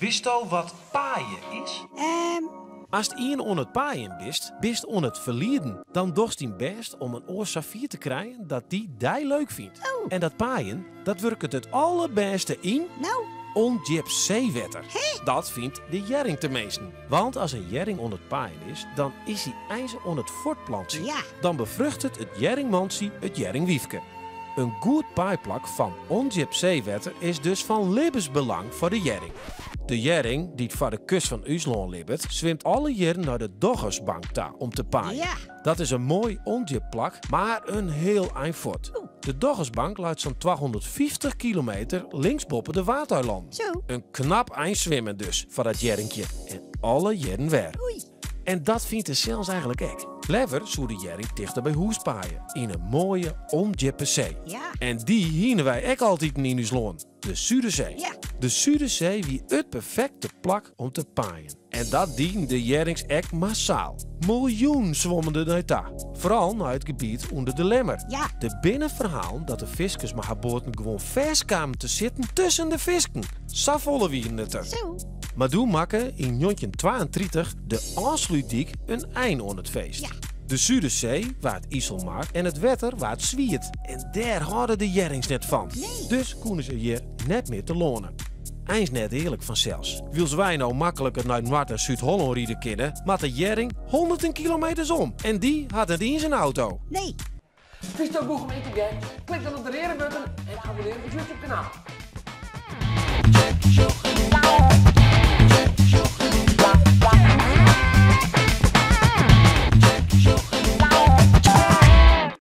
Witsto wat paaie is? Ehm. Ast ien oan it paaien bist, bist oan it ferlieden. Dan dochst dyn bêst om in oar safier te krijen dat dy dy leuk fynt. Oh. En dat paaien, dat wurket it allerbêste yn. No. Ûndjip seewetter. Hè? Dat fynt de hjerring teminsten. Want as in hjerring oan it paaien is, dan is hy eins oan it fuortplantsjen. Ja. Dan befruchtet it hjerringmantsje it hjerringwyfke. In goed paaiplak fan ûndjip seewetter is dus fan libbensbelang foar de hjerring. De hjerring, dy't foar de kust fan ús lân libbet, swimt alle jierren nei de Doggersbank ta om te paaien. Ja. Dat is in moai ûndjip plak, mar in heel ein fuort. De Doggersbank leit sa'n 250 kilometer links boppe de Waadeilannen. Zo. In knap ein swimmen dus foar dat hjerrinkje. En alle jierren wer. Oei. En dat fynt er sels eigenlik ek. Leaver soe de hjerring tichter by hûs paaie, yn in moaie, ûndjippe see. Ja. En dy hiene wy ek altiten yn ús lân, de Sudersee. Ja. De Sudersee wie it perfekte plak om te paaien. En dat dienen de hjerrings ek massaal. Miljoenen swommen der nei ta. Foaral nei it gebiet ûnder de Lemmer. Ja. Der binne ferhalen dat de fiskers mei har boaten gewoan fêst kamen te sitten tusken de fisken. Safolle wienen it der. Zo. Mar doe makke yn 1932 de Ofslútdyk in ein oan it feest. Ja. De Sudersee waard Iselmar en it wetter waard swiet. En dêr hâlde de hjerrings net fan. Nee. Dus koene se hjir net mear telâne. Eins net earlik fansels. Wylst wy no makliker nei Noard en Súd-Hollân ride kinne, moat de hjerring honderden kilometers om. En dy hat net iens in auto. Nee. Fynsto Boegum ek te gek? Klik dan op de reade button en abonnear op it YouTube kanaal.